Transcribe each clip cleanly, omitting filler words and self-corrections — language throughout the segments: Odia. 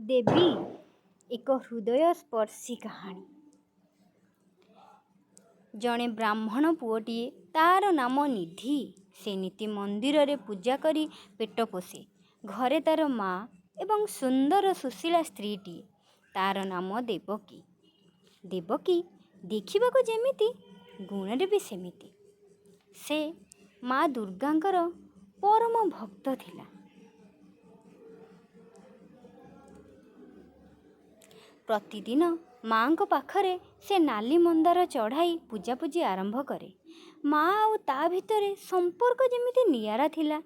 ଦେବୀ ଏକ ହୃଦୟସ୍ପର୍ଶୀ କାହାଣୀ। ଜଣେ ବ୍ରାହ୍ମଣ ପୁଅଟିଏ, ତାର ନାମ ନିଧି। ସେ ନିତି ମନ୍ଦିରରେ ପୂଜା କରି ପେଟ ପୋଷେ। ଘରେ ତାର ମା ଏବଂ ସୁନ୍ଦର ସୁଶୀଳା ସ୍ତ୍ରୀଟିଏ, ତାର ନାମ ଦେବକୀ। ଦେବକୀ ଦେଖିବାକୁ ଯେମିତି, ଗୁଣରେ ବି ସେମିତି। ସେ ମା ଦୁର୍ଗାଙ୍କର ପରମ ଭକ୍ତ ଥିଲା। ପ୍ରତିଦିନ ମା'ଙ୍କ ପାଖରେ ସେ ନାଲି ମନ୍ଦାର ଚଢ଼ାଇ ପୂଜାପୂଜି ଆରମ୍ଭ କରେ। ମା ଆଉ ତା ଭିତରେ ସମ୍ପର୍କ ଯେମିତି ନିଆରା ଥିଲା।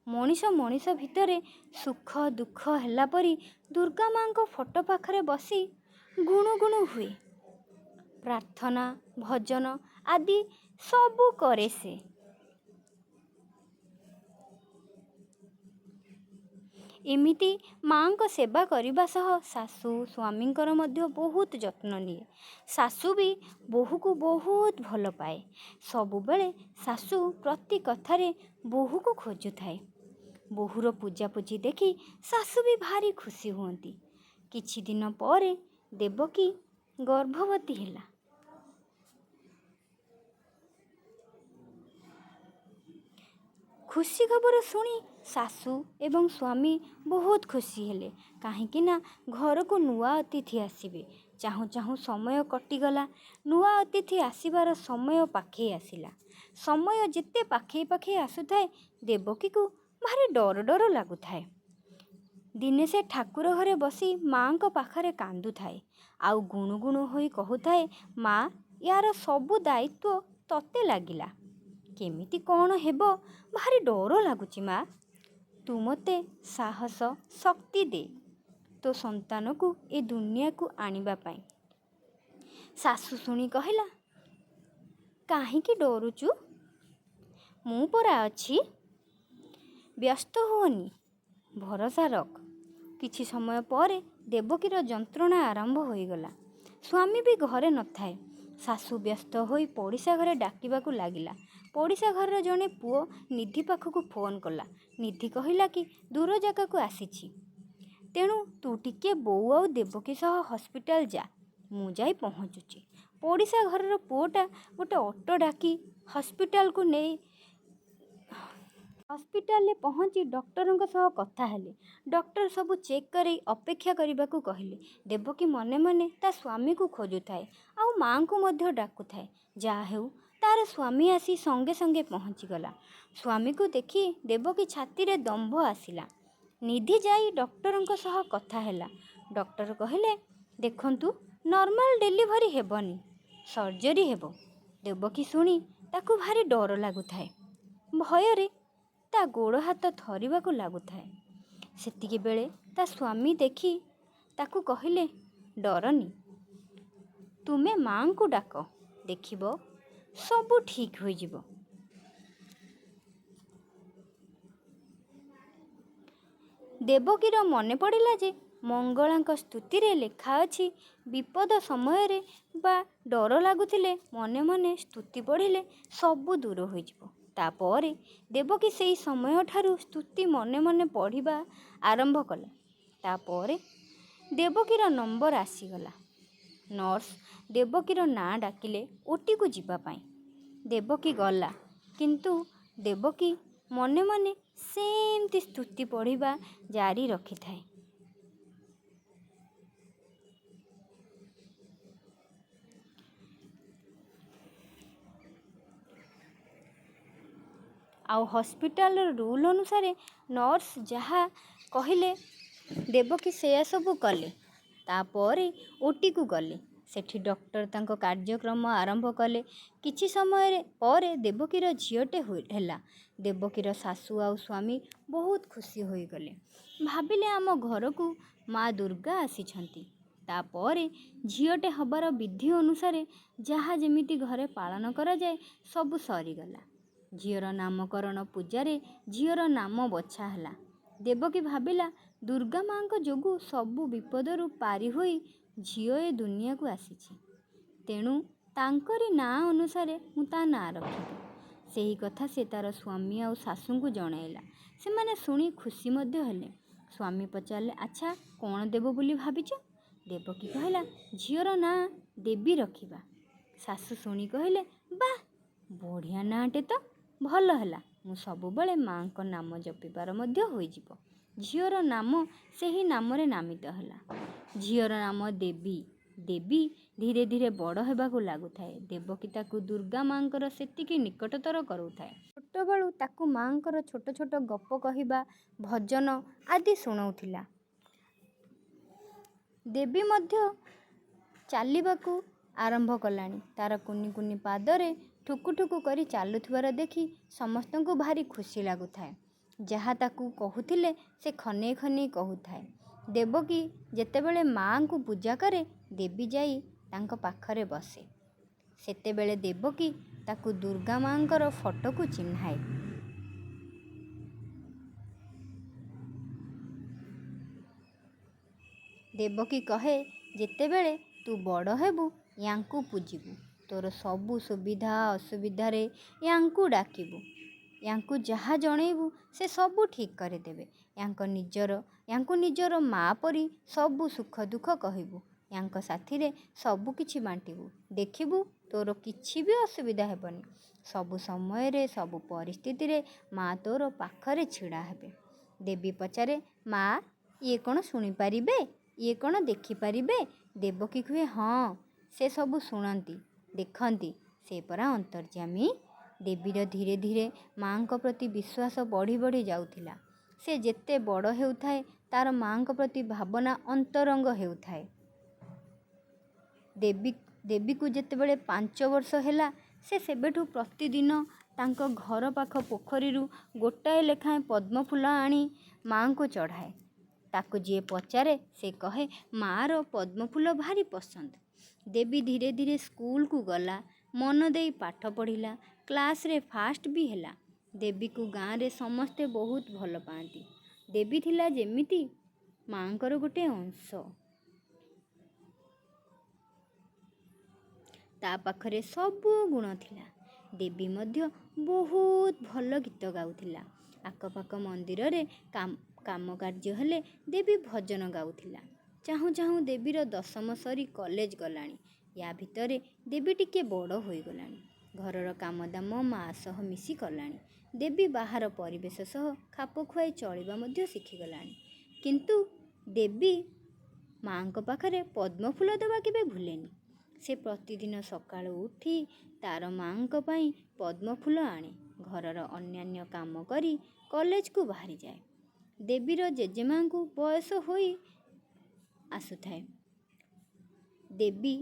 ମଣିଷ ମଣିଷ ଭିତରେ ସୁଖ ଦୁଃଖ ହେଲା ପରି ଦୁର୍ଗା ମା'ଙ୍କ ଫଟୋ ପାଖରେ ବସି ଗୁଣୁଗୁଣୁ ହୁଏ। ପ୍ରାର୍ଥନା, ଭଜନ ଆଦି ସବୁ କରେ ସେ। ଏମିତି ମା'ଙ୍କ ସେବା କରିବା ସହ ଶାଶୁ ସ୍ୱାମୀଙ୍କର ମଧ୍ୟ ବହୁତ ଯତ୍ନ ନିଏ। ଶାଶୁ ବି ବୋହୂକୁ ବହୁତ ଭଲ ପାଏ। ସବୁବେଳେ ଶାଶୁ ପ୍ରତି କଥାରେ ବୋହୂକୁ ଖୋଜୁଥାଏ। ବୋହୂର ପୂଜାପୂଜି ଦେଖି ଶାଶୁ ବି ଭାରି ଖୁସି ହୁଅନ୍ତି। କିଛି ଦିନ ପରେ ଦେବକୀ ଗର୍ଭବତୀ ହେଲା। ଖୁସି ଖବର ଶୁଣି ଶାଶୁ ଏବଂ ସ୍ୱାମୀ ବହୁତ ଖୁସି ହେଲେ, କାହିଁକି ନା ଘରକୁ ନୂଆ ଅତିଥି ଆସିବେ। ଚାହୁଁ ଚାହୁଁ ସମୟ କଟିଗଲା। ନୂଆ ଅତିଥି ଆସିବାର ସମୟ ପାଖେଇ ଆସିଲା। ସମୟ ଯେତେ ପାଖେଇ ପାଖେଇ ଆସୁଥାଏ, ଦେବକୀକୁ ଭାରି ଡର ଡର ଲାଗୁଥାଏ। ଦିନେ ସେ ଠାକୁର ଘରେ ବସି ମା'ଙ୍କ ପାଖରେ କାନ୍ଦୁଥାଏ ଆଉ ଗୁଣୁ ଗୁଣୁ ହୋଇ କହୁଥାଏ, ମା, ୟାର ସବୁ ଦାୟିତ୍ୱ ତତେ ଲାଗିଲା। କେମିତି କ'ଣ ହେବ ଭାରି ଡର ଲାଗୁଛି ମା। ତୁ ମୋତେ ସାହସ, ଶକ୍ତି ଦେ ତୋ ସନ୍ତାନକୁ ଏ ଦୁନିଆକୁ ଆଣିବା ପାଇଁ। ଶାଶୁ ଶୁଣି କହିଲା, କାହିଁକି ଡରୁଛୁ? ମୁଁ ପରା ଅଛି। ବ୍ୟସ୍ତ ହୁଅନି, ଭରସା ରଖ। କିଛି ସମୟ ପରେ ଦେବକୀର ଯନ୍ତ୍ରଣା ଆରମ୍ଭ ହୋଇଗଲା। ସ୍ୱାମୀ ବି ଘରେ ନଥାଏ। ଶାଶୁ ବ୍ୟସ୍ତ ହୋଇ ପଡ଼ିଶା ଘରେ ଡାକିବାକୁ ଲାଗିଲା। ପଡ଼ିଶା ଘରର ଜଣେ ପୁଅ ନିଧି ପାଖକୁ ଫୋନ୍ କଲା। ନିଧି କହିଲା କି ଦୂର ଜାଗାକୁ ଆସିଛି, ତେଣୁ ତୁ ଟିକିଏ ବୋଉ ଆଉ ଦେବକୀ ସହ ହସ୍ପିଟାଲ ଯା, ମୁଁ ଯାଇ ପହଞ୍ଚୁଛି। ପଡ଼ିଶା ଘରର ପୁଅଟା ଗୋଟେ ଅଟୋ ଡାକି ହସ୍ପିଟାଲକୁ ନେଇ ହସ୍ପିଟାଲରେ ପହଞ୍ଚି ଡକ୍ଟରଙ୍କ ସହ କଥା ହେଲେ। ଡକ୍ଟର ସବୁ ଚେକ୍ କରେଇ ଅପେକ୍ଷା କରିବାକୁ କହିଲେ। ଦେବକୀ ମନେ ମନେ ତା ସ୍ୱାମୀକୁ ଖୋଜୁଥାଏ ଆଉ ମା'ଙ୍କୁ ମଧ୍ୟ ଡାକୁଥାଏ। ଯାହା ହେଉ, ତାର ସ୍ୱାମୀ ଆସି ସଙ୍ଗେ ସଙ୍ଗେ ପହଞ୍ଚିଗଲା। ସ୍ୱାମୀକୁ ଦେଖି ଦେବକୀ ଛାତିରେ ଦମ୍ଭ ଆସିଲା। ନିଧି ଯାଇ ଡକ୍ଟରଙ୍କ ସହ କଥା ହେଲା। ଡକ୍ଟର କହିଲେ, ଦେଖନ୍ତୁ, ନର୍ମାଲ ଡେଲିଭରି ହେବନି, ସର୍ଜରୀ ହେବ। ଦେବକୀ ଶୁଣି ତାକୁ ଭାରି ଡର ଲାଗୁଥାଏ। ଭୟରେ ତା ଗୋଡ଼ ହାତ ଥରିବାକୁ ଲାଗୁଥାଏ। ସେତିକିବେଳେ ତା ସ୍ୱାମୀ ଦେଖି ତାକୁ କହିଲେ, ଡରନି, ତୁମେ ମା'ଙ୍କୁ ଡାକ, ଦେଖିବ ସବୁ ଠିକ୍ ହୋଇଯିବ। ଦେବକୀର ମନେ ପଡ଼ିଲା ଯେ ମଙ୍ଗଳାଙ୍କ ସ୍ତୁତିରେ ଲେଖାଅଛି, ବିପଦ ସମୟରେ ବା ଡର ଲାଗୁଥିଲେ ମନେ ମନେ ସ୍ତୁତି ପଢ଼ିଲେ ସବୁ ଦୂର ହୋଇଯିବ। ତାପରେ ଦେବକୀ ସେଇ ସମୟଠାରୁ ସ୍ତୁତି ମନେ ମନେ ପଢ଼ିବା ଆରମ୍ଭ କଲା। ତାପରେ ଦେବକୀର ନମ୍ବର ଆସିଗଲା। ନର୍ସ ଦେବକୀର ନାଁ ଡାକିଲେ ଓଟିକୁ ଯିବା ପାଇଁ। ଦେବକୀ ଗଲା, କିନ୍ତୁ ଦେବକୀ ମନେ ମନେ ସେମିତି ସ୍ତୁତି ପଢ଼ିବା ଜାରି ରଖିଥାଏ। ଆଉ ହସ୍ପିଟାଲର ରୁଲ୍ ଅନୁସାରେ ନର୍ସ ଯାହା କହିଲେ ଦେବକୀ ସେୟା ସବୁ କଲେ। ତାପରେ ଓଟିକୁ ଗଲେ। ସେଠି ଡକ୍ଟର ତାଙ୍କ କାର୍ଯ୍ୟକ୍ରମ ଆରମ୍ଭ କଲେ। କିଛି ସମୟରେ ପରେ ଦେବକୀର ଝିଅଟେ ହେଲା। ଦେବକୀର ଶାଶୁ ଆଉ ସ୍ୱାମୀ ବହୁତ ଖୁସି ହୋଇଗଲେ। ଭାବିଲେ ଆମ ଘରକୁ ମା ଦୁର୍ଗା ଆସିଛନ୍ତି। ତାପରେ ଝିଅଟେ ହବାର ବିଧି ଅନୁସାରେ ଯାହା ଯେମିତି ଘରେ ପାଳନ କରାଯାଏ ସବୁ ସରିଗଲା। ଝିଅର ନାମକରଣ ପୂଜାରେ ଝିଅର ନାମ ବଛା ହେଲା। ଦେବକୀ ଭାବିଲା, ଦୁର୍ଗା ମା'ଙ୍କ ଯୋଗୁଁ ସବୁ ବିପଦରୁ ପାରି ହୋଇ ଝିଅ ଏ ଦୁନିଆକୁ ଆସିଛି, ତେଣୁ ତାଙ୍କରି ନାଁ ଅନୁସାରେ ମୁଁ ତା ନାଁ ରଖିବି। ସେହି କଥା ସେ ତାର ସ୍ୱାମୀ ଆଉ ଶାଶୁଙ୍କୁ ଜଣାଇଲା। ସେମାନେ ଶୁଣି ଖୁସି ମଧ୍ୟ ହେଲେ। ସ୍ୱାମୀ ପଚାରିଲେ, ଆଚ୍ଛା, କ'ଣ ଦେବ ବୋଲି ଭାବିଛ? ଦେବକୀ କହିଲା, ଝିଅର ନାଁ ଦେବୀ ରଖିବା। ଶାଶୁ ଶୁଣି କହିଲେ, ବାଃ, ବଢ଼ିଆ ନାଁଟେ ତ! ଭଲ ହେଲା, ମୁଁ ସବୁବେଳେ ମାଆଙ୍କ ନାମ ଜପିବାର ମଧ୍ୟ ହୋଇଯିବ। ଝିଅର ନାମ ସେହି ନାମରେ ନାମିତ ହେଲା। ଝିଅର ନାମ ଦେବୀ। ଦେବୀ ଧୀରେ ଧୀରେ ବଡ଼ ହେବାକୁ ଲାଗୁଥାଏ। ଦେବକୀ ତାକୁ ଦୁର୍ଗା ମାଆଙ୍କର ସେତିକି ନିକଟତର କରୁଥାଏ। ଛୋଟବେଳୁ ତାକୁ ମାଆଙ୍କର ଛୋଟ ଛୋଟ ଗପ କହିବା, ଭଜନ ଆଦି ଶୁଣଉଥିଲା। ଦେବୀ ମଧ୍ୟ ଚାଲିବାକୁ ଆରମ୍ଭ କଲାଣି। ତାର କୁନି କୁନି ପାଦରେ ଠୁକୁ ଠୁକୁ କରି ଚାଲୁଥିବାର ଦେଖି ସମସ୍ତଙ୍କୁ ଭାରି ଖୁସି ଲାଗୁଥାଏ। ଯାହା ତାକୁ କହୁଥିଲେ, ସେ ଖନେଇ ଖନେଇ କହୁଥାଏ। ଦେବକୀ ଯେତେବେଳେ ମାଆଙ୍କୁ ପୂଜା କରେ, ଦେବୀ ଯାଇ ତାଙ୍କ ପାଖରେ ବସେ। ସେତେବେଳେ ଦେବକୀ ତାକୁ ଦୁର୍ଗା ମାଆଙ୍କର ଫଟୋକୁ ଚିହ୍ନାଏ। ଦେବକୀ କହେ, ଯେତେବେଳେ ତୁ ବଡ଼ ହେବୁ, ୟାଙ୍କୁ ପୂଜିବୁ। ତୋର ସବୁ ସୁବିଧା ଅସୁବିଧାରେ ୟାଙ୍କୁ ଡାକିବୁ। ୟାଙ୍କୁ ଯାହା ଜଣେଇବୁ, ସେ ସବୁ ଠିକ୍ କରିଦେବେ। ୟାଙ୍କୁ ନିଜର ମା ପରି ସବୁ ସୁଖ ଦୁଃଖ କହିବୁ। ୟାଙ୍କ ସାଥିରେ ସବୁକିଛି ବାଣ୍ଟିବୁ। ଦେଖିବୁ, ତୋର କିଛି ବି ଅସୁବିଧା ହେବନି। ସବୁ ସମୟରେ, ସବୁ ପରିସ୍ଥିତିରେ ମା ତୋର ପାଖରେ ଛିଡ଼ା ହେବେ। ଦେବୀ ପଚାରେ, ମା, ଇଏ କ'ଣ ଶୁଣିପାରିବେ? ଇଏ କ'ଣ ଦେଖିପାରିବେ? ଦେବକୀ କୁହେ, ହଁ, ସେ ସବୁ ଶୁଣନ୍ତି, ଦେଖନ୍ତି। ସେ ପରା ଅନ୍ତର୍ଯ୍ୟାମୀ। ଦେବୀର ଧୀରେ ଧୀରେ ମାଆଙ୍କ ପ୍ରତି ବିଶ୍ୱାସ ବଢ଼ି ବଢ଼ି ଯାଉଥିଲା। ସେ ଯେତେ ବଡ଼ ହେଉଥାଏ, ତାର ମାଆଙ୍କ ପ୍ରତି ଭାବନା ଅନ୍ତରଙ୍ଗ ହେଉଥାଏ। ଦେବୀକୁ ଯେତେବେଳେ 5 ବର୍ଷ ହେଲା, ସେ ସେବେଠୁ ପ୍ରତିଦିନ ତାଙ୍କ ଘର ପାଖ ପୋଖରୀରୁ ଗୋଟାଏ ଲେଖାଏଁ ପଦ୍ମଫୁଲ ଆଣି ମାଆଙ୍କୁ ଚଢ଼ାଏ। ତାକୁ ଯିଏ ପଚାରେ, ସେ କହେ, ମାଆର ପଦ୍ମଫୁଲ ଭାରି ପସନ୍ଦ। ଦେବୀ ଧୀରେ ଧୀରେ ସ୍କୁଲକୁ ଗଲା। ମନ ଦେଇ ପାଠ ପଢ଼ିଲା। କ୍ଲାସରେ ଫାଷ୍ଟ ବି ହେଲା। ଦେବୀକୁ ଗାଁରେ ସମସ୍ତେ ବହୁତ ଭଲ ପାଆନ୍ତି। ଦେବୀ ଥିଲା ଯେମିତି ମାଆଙ୍କର ଗୋଟେ ଅଂଶ। ତା ପାଖରେ ସବୁ ଗୁଣ ଥିଲା। ଦେବୀ ମଧ୍ୟ ବହୁତ ଭଲ ଗୀତ ଗାଉଥିଲା। ଆଖପାଖ ମନ୍ଦିରରେ କାମ କାର୍ଯ୍ୟ ହେଲେ ଦେବୀ ଭଜନ ଗାଉଥିଲା। ଚାହୁଁ ଚାହୁଁ ଦେବୀର ଦଶମ ସରି କଲେଜ ଗଲାଣି। ୟା ଭିତରେ ଦେବୀ ଟିକେ ବଡ଼ ହୋଇଗଲାଣି। ଘରର କାମଦାମ ମା ସହ ମିଶି କଲାଣି। ଦେବୀ ବାହାର ପରିବେଶ ସହ ଖାପ ଖୁଆଇ ଚଳିବା ମଧ୍ୟ ଶିଖିଗଲାଣି। କିନ୍ତୁ ଦେବୀ ମାଆଙ୍କ ପାଖରେ ପଦ୍ମଫୁଲ ଦେବା କେବେ ଭୁଲେନି। ସେ ପ୍ରତିଦିନ ସକାଳୁ ଉଠି ତାର ମାଆଙ୍କ ପାଇଁ ପଦ୍ମଫୁଲ ଆଣେ। ଘରର ଅନ୍ୟାନ୍ୟ କାମ କରି କଲେଜକୁ ବାହାରିଯାଏ। ଦେବୀର ଜେଜେମାଆଙ୍କୁ ବୟସ ହୋଇ ଆସୁଥାଏ। ଦେବୀ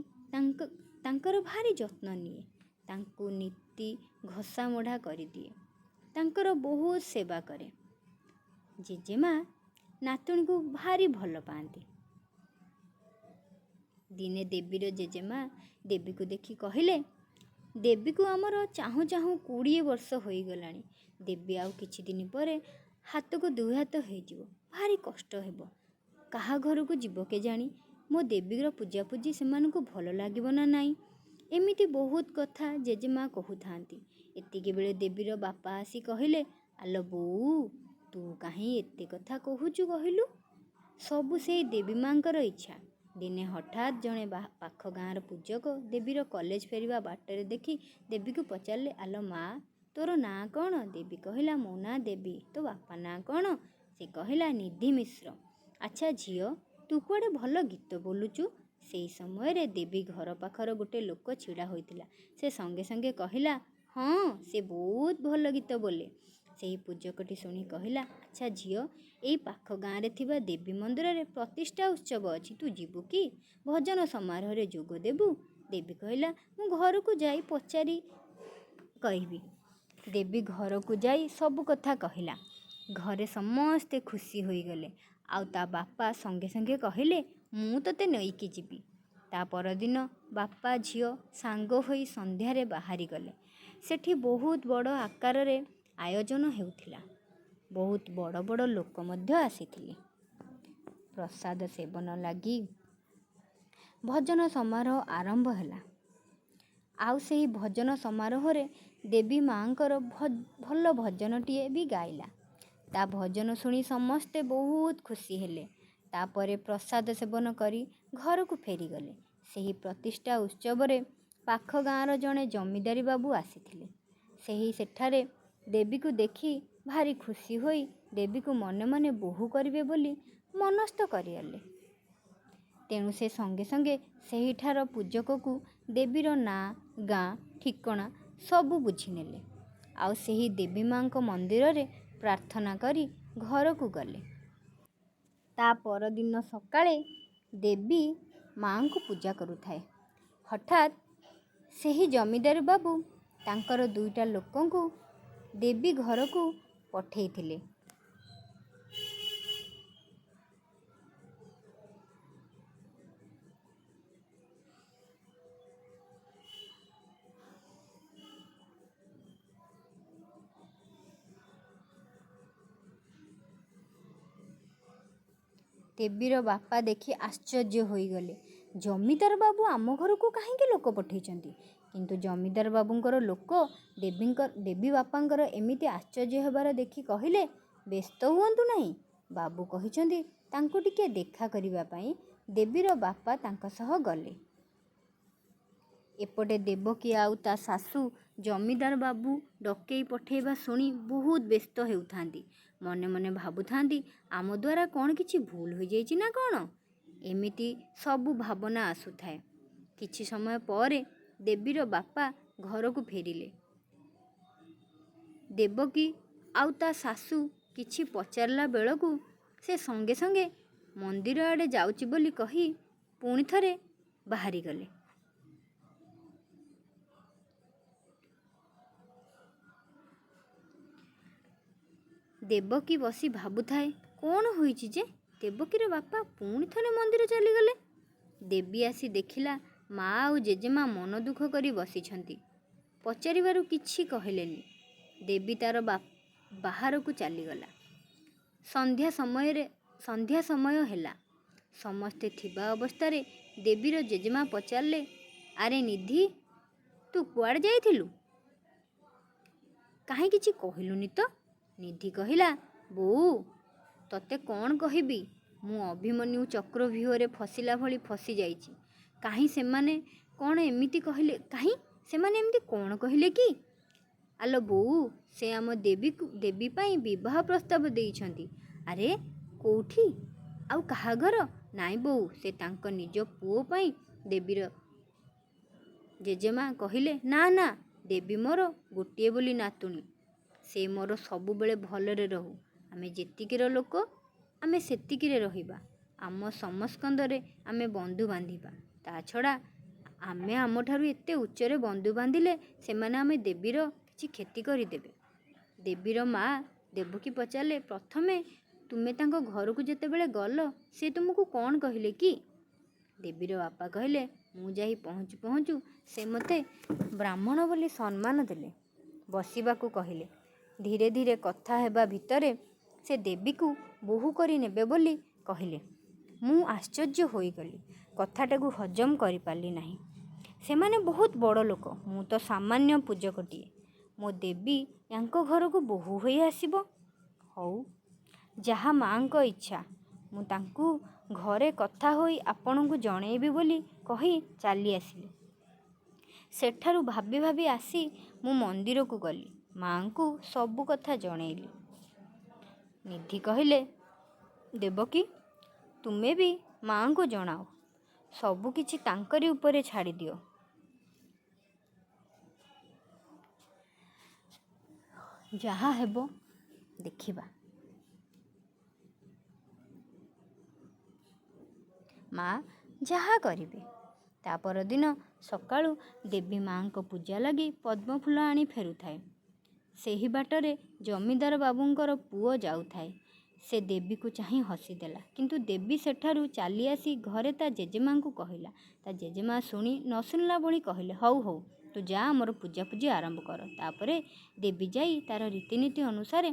ତାଙ୍କର ଭାରି ଯତ୍ନ ନିଏ। ତାଙ୍କୁ ନିତି ଘଷାମୋଢ଼ା କରିଦିଏ। ତାଙ୍କର ବହୁତ ସେବା କରେ। ଜେଜେମା ନାତୁଣୀକୁ ଭାରି ଭଲ ପାଆନ୍ତି। ଦିନେ ଦେବୀର ଜେଜେମା ଦେବୀକୁ ଦେଖି କହିଲେ, ଦେବୀକୁ ଆମର ଚାହୁଁ ଚାହୁଁ 20 ବର୍ଷ ହୋଇଗଲାଣି। ଦେବୀ ଆଉ କିଛି ଦିନ ପରେ ହାତକୁ ଦୁଇ ହାତ ହେଇଯିବ। ଭାରି କଷ୍ଟ ହେବ। କାହା ଘରକୁ ଯିବ କେଜାଣି? ମୋ ଦେବୀର ପୂଜାପୂଜି ସେମାନଙ୍କୁ ଭଲ ଲାଗିବ ନା ନାହିଁ? ଏମିତି ବହୁତ କଥା ଜେଜେମା କହୁଥାନ୍ତି। ଏତିକିବେଳେ ଦେବୀର ବାପା ଆସି କହିଲେ, ଆଲୋ ବୋଉ, ତୁ କାହିଁ ଏତେ କଥା କହୁଛୁ କହିଲୁ? ସବୁ ସେଇ ଦେବୀ ମାଙ୍କର ଇଚ୍ଛା। ଦିନେ ହଠାତ୍ ଜଣେ ପାଖ ଗାଁର ପୂଜକ ଦେବୀର କଲେଜ ଫେରିବା ବାଟରେ ଦେଖି ଦେବୀକୁ ପଚାରିଲେ, ଆଲୋ ମା, ତୋର ନାଁ କ'ଣ? ଦେବୀ କହିଲା, ମୋ ନାଁ ଦେବୀ। ତୋ ବାପା ନାଁ କ'ଣ? ସେ କହିଲା, ନିଧି ମିଶ୍ର। ଆଚ୍ଛା ଝିଅ, ତୁ କୁଆଡ଼େ ଭଲ ଗୀତ ବୋଲୁଛୁ? ସେଇ ସମୟରେ ଦେବୀ ଘର ପାଖର ଗୋଟେ ଲୋକ ଛିଡ଼ା ହୋଇଥିଲା। ସେ ସଙ୍ଗେ ସଙ୍ଗେ କହିଲା, ହଁ, ସେ ବହୁତ ଭଲ ଗୀତ ବୋଲେ। ସେହି ପୂଜକଟି ଶୁଣି କହିଲା, ଆଚ୍ଛା ଝିଅ, ଏଇ ପାଖ ଗାଁରେ ଥିବା ଦେବୀ ମନ୍ଦିରରେ ପ୍ରତିଷ୍ଠା ଉତ୍ସବ ଅଛି, ତୁ ଯିବୁ କି? ଭଜନ ସମାରୋହରେ ଯୋଗ ଦେବୁ? ଦେବୀ କହିଲା, ମୁଁ ଘରକୁ ଯାଇ ପଚାରି କହିବି। ଦେବୀ ଘରକୁ ଯାଇ ସବୁ କଥା କହିଲା। ଘରେ ସମସ୍ତେ ଖୁସି ହୋଇଗଲେ। ଆଉ ତା ବାପା ସଙ୍ଗେ ସଙ୍ଗେ କହିଲେ, ମୁଁ ତୋତେ ନେଇକି ଯିବି। ତା ପରଦିନ ବାପା ଝିଅ ସାଙ୍ଗ ହୋଇ ସନ୍ଧ୍ୟାରେ ବାହାରିଗଲେ। ସେଠି ବହୁତ ବଡ଼ ଆକାରରେ ଆୟୋଜନ ହେଉଥିଲା। ବହୁତ ବଡ଼ ବଡ଼ ଲୋକ ମଧ୍ୟ ଆସିଥିଲେ। ପ୍ରସାଦ ସେବନ ଲାଗି ଭଜନ ସମାରୋହ ଆରମ୍ଭ ହେଲା। ଆଉ ସେହି ଭଜନ ସମାରୋହରେ ଦେବୀ ମାଆଙ୍କର ଭଲ ଭଜନଟିଏ ବି ଗାଇଲା। ତା ଭଜନ ଶୁଣି ସମସ୍ତେ ବହୁତ ଖୁସି ହେଲେ। ତା'ପରେ ପ୍ରସାଦ ସେବନ କରି ଘରକୁ ଫେରିଗଲେ। ସେହି ପ୍ରତିଷ୍ଠା ଉତ୍ସବରେ ପାଖ ଗାଁର ଜଣେ ଜମିଦାର ବାବୁ ଆସିଥିଲେ। ସେହି ସେଠାରେ ଦେବୀକୁ ଦେଖି ଭାରି ଖୁସି ହୋଇ ଦେବୀକୁ ମନେ ମନେ ବୋହୂ କରିବେ ବୋଲି ମନସ୍ଥ କରିଗଲେ। ତେଣୁ ସେ ସଙ୍ଗେ ସଙ୍ଗେ ସେହିଠାର ପୂଜକକୁ ଦେବୀର ନାଁ, ଗାଁ, ଠିକଣା ସବୁ ବୁଝିନେଲେ। ଆଉ ସେହି ଦେବୀ ମା'ଙ୍କ ମନ୍ଦିରରେ ପ୍ରାର୍ଥନା କରି ଘରକୁ ଗଲେ। ତା' ପରଦିନ ସକାଳେ ଦେବୀ ମା'ଙ୍କୁ ପୂଜା କରୁଥାଏ। ହଠାତ୍ ସେହି ଜମିଦାର ବାବୁ ତାଙ୍କର ଦୁଇଟା ଲୋକଙ୍କୁ ଦେବୀ ଘରକୁ ପଠେଇଥିଲେ। ଦେବୀର ବାପା ଦେଖି ଆଶ୍ଚର୍ଯ୍ୟ ହୋଇଗଲେ। ଜମିଦାର ବାବୁ ଆମ ଘରକୁ କାହିଁକି ଲୋକ ପଠେଇଛନ୍ତି? କିନ୍ତୁ ଜମିଦାର ବାବୁଙ୍କର ଲୋକ ଦେବୀ ବାପାଙ୍କର ଏମିତି ଆଶ୍ଚର୍ଯ୍ୟ ହେବାର ଦେଖି କହିଲେ, ବ୍ୟସ୍ତ ହୁଅନ୍ତୁ ନାହିଁ। ବାବୁ କହିଛନ୍ତି ତାଙ୍କୁ ଟିକିଏ ଦେଖା କରିବା ପାଇଁ। ଦେବୀର ବାପା ତାଙ୍କ ସହ ଗଲେ। ଏପଟେ ଦେବକୀ ଆଉ ତା' ଶାଶୁ ଜମିଦାର ବାବୁ ଡକେଇ ପଠେଇବା ଶୁଣି ବହୁତ ବ୍ୟସ୍ତ ହେଉଥାନ୍ତି। ମନେ ମନେ ଭାବୁଥାନ୍ତି, ଆମ ଦ୍ୱାରା କ'ଣ କିଛି ଭୁଲ ହୋଇଯାଇଛି ନା କ'ଣ? ଏମିତି ସବୁ ଭାବନା ଆସୁଥାଏ। କିଛି ସମୟ ପରେ ଦେବୀର ବାପା ଘରକୁ ଫେରିଲେ। ଦେବକୀ ଆଉ ତା' ଶାଶୁ କିଛି ପଚାରିଲା ବେଳକୁ ସେ ସଙ୍ଗେ ସଙ୍ଗେ ମନ୍ଦିର ଆଡ଼େ ଯାଉଛି ବୋଲି କହି ପୁଣି ଥରେ ବାହାରିଗଲେ। ଦେବକୀ ବସି ଭାବୁଥାଏ, କ'ଣ ହୋଇଛି ଯେ ଦେବକୀର ବାପା ପୁଣି ଥରେ ମନ୍ଦିର ଚାଲିଗଲେ? ଦେବୀ ଆସି ଦେଖିଲା ମା' ଆଉ ଜେଜେମା ମନ ଦୁଃଖ କରି ବସିଛନ୍ତି। ପଚାରିବାରୁ କିଛି କହିଲେନି। ଦେବୀ ତା'ର ବାହାରକୁ ଚାଲିଗଲା। ସନ୍ଧ୍ୟା ସମୟ ହେଲା। ସମସ୍ତେ ଥିବା ଅବସ୍ଥାରେ ଦେବୀର ଜେଜେମା ପଚାରିଲେ, ଆରେ ନିଧି, ତୁ କୁଆଡ଼େ ଯାଇଥିଲୁ? କାହିଁ କିଛି କହିଲୁନି ତ? ନିଧି କହିଲା, ବୋଉ, ତତେ କ'ଣ କହିବି? ମୁଁ ଅଭିମନ୍ୟୁ ଚକ୍ରବ୍ୟୂହରେ ଫସିଲା ଭଳି ଫସି ଯାଇଛି। କାହିଁ ସେମାନେ କ'ଣ ଏମିତି କହିଲେ? କାହିଁ ସେମାନେ ଏମିତି କ'ଣ କହିଲେ କି? ଆଲୋ ବୋଉ, ସେ ଆମ ଦେବୀ ପାଇଁ ବିବାହ ପ୍ରସ୍ତାବ ଦେଇଛନ୍ତି। ଆରେ କୋଉଠି ଆଉ କାହା ଘର? ନାଇଁ ବୋଉ, ସେ ତାଙ୍କ ନିଜ ପୁଅ ପାଇଁ। ଦେବୀର ଜେଜେମା କହିଲେ, ନା ନା, ଦେବୀ ମୋର ଗୋଟିଏ ବୋଲି ନାତୁଣୀ। ସେ ମୋର ସବୁବେଳେ ଭଲରେ ରହୁ। ଆମେ ଯେତିକିର ଲୋକ ଆମେ ସେତିକିରେ ରହିବା। ଆମ ସମସ୍କନ୍ଧରେ ଆମେ ବନ୍ଧୁ ବାନ୍ଧିବା। ତା' ଛଡ଼ା ଆମେ ଆମଠାରୁ ଏତେ ଉଚ୍ଚରେ ବନ୍ଧୁ ବାନ୍ଧିଲେ ସେମାନେ ଆମେ ଦେବୀର କିଛି କ୍ଷତି କରିଦେବେ। ଦେବୀର ମା' ଦେବକୀ ପଚାରିଲେ, ପ୍ରଥମେ ତୁମେ ତାଙ୍କ ଘରକୁ ଯେତେବେଳେ ଗଲ ସେ ତୁମକୁ କ'ଣ କହିଲେ କି? ଦେବୀର ବାପା କହିଲେ, ମୁଁ ଯାଇ ପହଞ୍ଚୁ ପହଞ୍ଚୁ ସେ ମୋତେ ବ୍ରାହ୍ମଣ ବୋଲି ସମ୍ମାନ ଦେଲେ। ବସିବାକୁ କହିଲେ। ଧୀରେ ଧୀରେ କଥା ହେବା ଭିତରେ ସେ ଦେବୀକୁ ବୋହୂ କରି ନେବେ ବୋଲି କହିଲେ। ମୁଁ ଆଶ୍ଚର୍ଯ୍ୟ ହୋଇଗଲି। କଥାଟାକୁ ହଜମ କରିପାରିଲି ନାହିଁ। ସେମାନେ ବହୁତ ବଡ଼ ଲୋକ, ମୁଁ ତ ସାମାନ୍ୟ ପୂଜକଟିଏ। ମୋ ଦେବୀ ୟାଙ୍କ ଘରକୁ ବୋହୂ ହୋଇ ଆସିବ? ହଉ, ଯାହା ମା'ଙ୍କ ଇଚ୍ଛା। ମୁଁ ତାଙ୍କୁ ଘରେ କଥା ହୋଇ ଆପଣଙ୍କୁ ଜଣେଇବି ବୋଲି କହି ଚାଲିଆସିଲି। ସେଠାରୁ ଭାବି ଭାବି ଆସି ମୁଁ ମନ୍ଦିରକୁ ଗଲି। ମା'ଙ୍କୁ ସବୁ କଥା ଜଣେଇଲି। ନିଧି କହିଲେ, ଦେବକୀ, ତୁମେ ବି ମା'ଙ୍କୁ ଜଣାଅ। ସବୁ କିଛି ତାଙ୍କରି ଉପରେ ଛାଡ଼ିଦିଅ। ଯାହା ହେବ ଦେଖିବା। ମା' ଯାହା କରିବେ। ତା' ପରଦିନ ସକାଳୁ ଦେବୀ ମା'ଙ୍କ ପୂଜା ଲାଗି ପଦ୍ମଫୁଲ ଆଣି ଫେରୁଥାଏ। ସେହି ବାଟରେ ଜମିଦାର ବାବୁଙ୍କର ପୁଅ ଯାଉଥାଏ। ସେ ଦେବୀକୁ ଚାହିଁ ହସିଦେଲା। କିନ୍ତୁ ଦେବୀ ସେଠାରୁ ଚାଲିଆସି ଘରେ ତା' ଜେଜେମା'ଙ୍କୁ କହିଲା। ତା' ଜେଜେମା' ଶୁଣି ନ ଶୁଣିଲା ଭଳି କହିଲେ, ହଉ ହଉ, ତୁ ଯା, ଆମର ପୂଜାପୂଜି ଆରମ୍ଭ କର। ତା'ପରେ ଦେବୀ ଯାଇ ତା'ର ରୀତିନୀତି ଅନୁସାରେ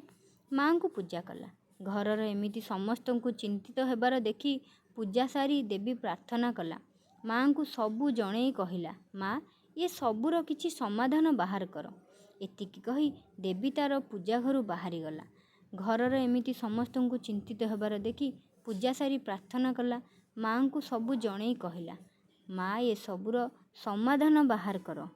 ମା'ଙ୍କୁ ପୂଜା କଲା। ଘରର ଏମିତି ସମସ୍ତଙ୍କୁ ଚିନ୍ତିତ ହେବାର ଦେଖି ପୂଜା ସାରି ଦେବୀ ପ୍ରାର୍ଥନା କଲା। ମା'ଙ୍କୁ ସବୁ ଜଣେଇ କହିଲା, ମା', ଏ ସବୁର କିଛି ସମାଧାନ ବାହାର କର। ଏତିକି କହି ଦେବୀ ତା'ର ପୂଜା ଘରୁ ବାହାରିଗଲା। ଘରର ଏମିତି ସମସ୍ତଙ୍କୁ ଚିନ୍ତିତ ହେବାର ଦେଖି ପୂଜା ସାରି ପ୍ରାର୍ଥନା କଲା। ମାଆଙ୍କୁ ସବୁ ଜଣେଇ କହିଲା, ମା, ଏସବୁର ସମାଧାନ ବାହାର କର।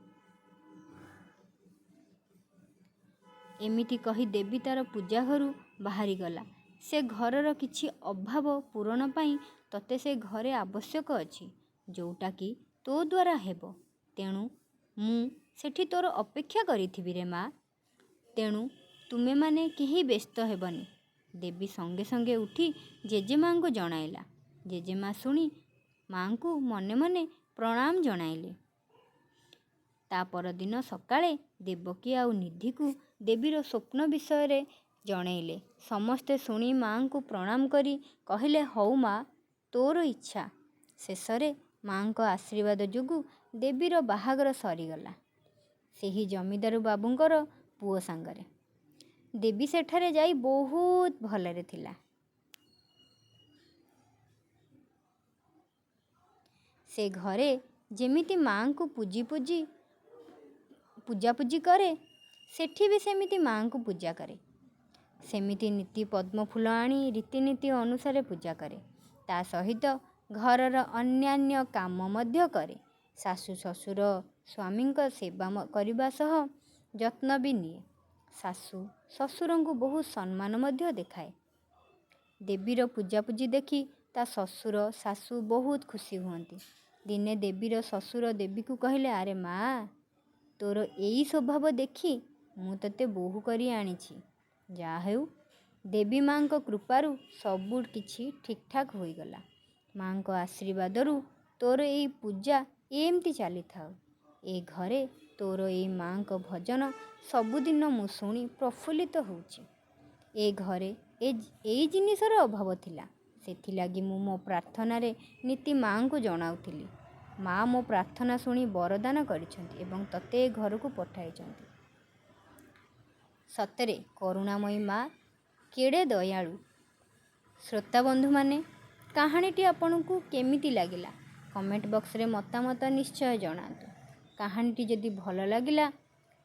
ଏମିତି କହି ଦେବୀ ତାର ପୂଜା ଘରୁ ବାହାରିଗଲା। ସେ ଘରର କିଛି ଅଭାବ ପୂରଣ ପାଇଁ ତତେ ସେ ଘରେ ଆବଶ୍ୟକ ଅଛି, ଯୋଉଟାକି ତୋ ଦ୍ୱାରା ହେବ। ତେଣୁ ମୁଁ ସେଠି ତୋର ଅପେକ୍ଷା କରିଥିବି ରେ ମା। ତେଣୁ ତୁମେମାନେ କେହି ବ୍ୟସ୍ତ ହେବନି। ଦେବୀ ସଙ୍ଗେ ସଙ୍ଗେ ଉଠି ଜେଜେମାଙ୍କୁ ଜଣାଇଲା। ଜେଜେମା ଶୁଣି ମାଆଙ୍କୁ ମନେ ମନେ ପ୍ରଣାମ ଜଣାଇଲେ। ତା ପରଦିନ ସକାଳେ ଦେବକୀ ଆଉ ନିଧିକୁ ଦେବୀର ସ୍ୱପ୍ନ ବିଷୟରେ ଜଣେଇଲେ। ସମସ୍ତେ ଶୁଣି ମାଆଙ୍କୁ ପ୍ରଣାମ କରି କହିଲେ, ହଉ ମା, ତୋର ଇଚ୍ଛା। ଶେଷରେ ମାଆଙ୍କ ଆଶୀର୍ବାଦ ଯୋଗୁଁ ଦେବୀର ବାହାଘର ସରିଗଲା ସେହି ଜମିଦାର ବାବୁଙ୍କର ପୁଅ ସାଙ୍ଗରେ। ଦେବୀ ସେଠାରେ ଯାଇ ବହୁତ ଭଲରେ ଥିଲା। ସେ ଘରେ ଯେମିତି ମାଆଙ୍କୁ ପୂଜାପୂଜି କରେ, ସେଠି ବି ସେମିତି ମାଆଙ୍କୁ ପୂଜା କରେ। ସେମିତି ନୀତି ପଦ୍ମଫୁଲ ଆଣି ରୀତିନୀତି ଅନୁସାରେ ପୂଜା କରେ। ତା ସହିତ ଘରର ଅନ୍ୟାନ୍ୟ କାମ ମଧ୍ୟ କରେ। ଶାଶୁ, ଶ୍ୱଶୁର, ସ୍ୱାମୀଙ୍କ ସେବା କରିବା ସହ ଯତ୍ନ ବି ନିଏ। ଶାଶୁ ଶ୍ୱଶୁରଙ୍କୁ ବହୁତ ସମ୍ମାନ ମଧ୍ୟ ଦେଖାଏ। ଦେବୀର ପୂଜାପୂଜି ଦେଖି ତା ଶ୍ୱଶୁର ଶାଶୁ ବହୁତ ଖୁସି ହୁଅନ୍ତି। ଦିନେ ଦେବୀର ଶ୍ୱଶୁର ଦେବୀକୁ କହିଲେ, ଆରେ ମା, ତୋର ଏଇ ସ୍ୱଭାବ ଦେଖି ମୁଁ ତୋତେ ବୋହୂ କରି ଆଣିଛି। ଯାହା ହେଉ, ଦେବୀ ମାଆଙ୍କ କୃପାରୁ ସବୁ କିଛି ଠିକ୍ଠାକ୍ ହୋଇଗଲା। ମାଆଙ୍କ ଆଶୀର୍ବାଦରୁ ତୋର ଏଇ ପୂଜା ଏମିତି ଚାଲିଥାଉ। ଏ ଘରେ ତୋର ଏଇ ମାଆଙ୍କ ଭଜନ ସବୁଦିନ ମୁଁ ଶୁଣି ପ୍ରଫୁଲ୍ଲିତ ହେଉଛି। ଏ ଘରେ ଏଇ ଜିନିଷର ଅଭାବ ଥିଲା। ସେଥିଲାଗି ମୁଁ ମୋ ପ୍ରାର୍ଥନାରେ ନୀତି ମାଆଙ୍କୁ ଜଣାଉଥିଲି। ମା ମୋ ପ୍ରାର୍ଥନା ଶୁଣି ବରଦାନ କରିଛନ୍ତି ଏବଂ ତତେ ଏ ଘରକୁ ପଠାଇଛନ୍ତି। ସତରେ କରୁଣାମୟୀ ମା କେଡ଼େ ଦୟାଳୁ। ଶ୍ରୋତା ବନ୍ଧୁମାନେ, କାହାଣୀଟି ଆପଣଙ୍କୁ କେମିତି ଲାଗିଲା କମେଣ୍ଟ ବକ୍ସରେ ମତାମତ ନିଶ୍ଚୟ ଜଣାନ୍ତୁ। କାହାଣୀଟି ଯଦି ଭଲ ଲାଗିଲା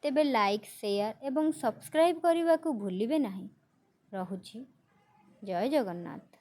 ତେବେ ଲାଇକ୍, ସେୟାର ଏବଂ ସବସ୍କ୍ରାଇବ୍ କରିବାକୁ ଭୁଲିବେ ନାହିଁ। ରହୁଛି, ଜୟ ଜଗନ୍ନାଥ।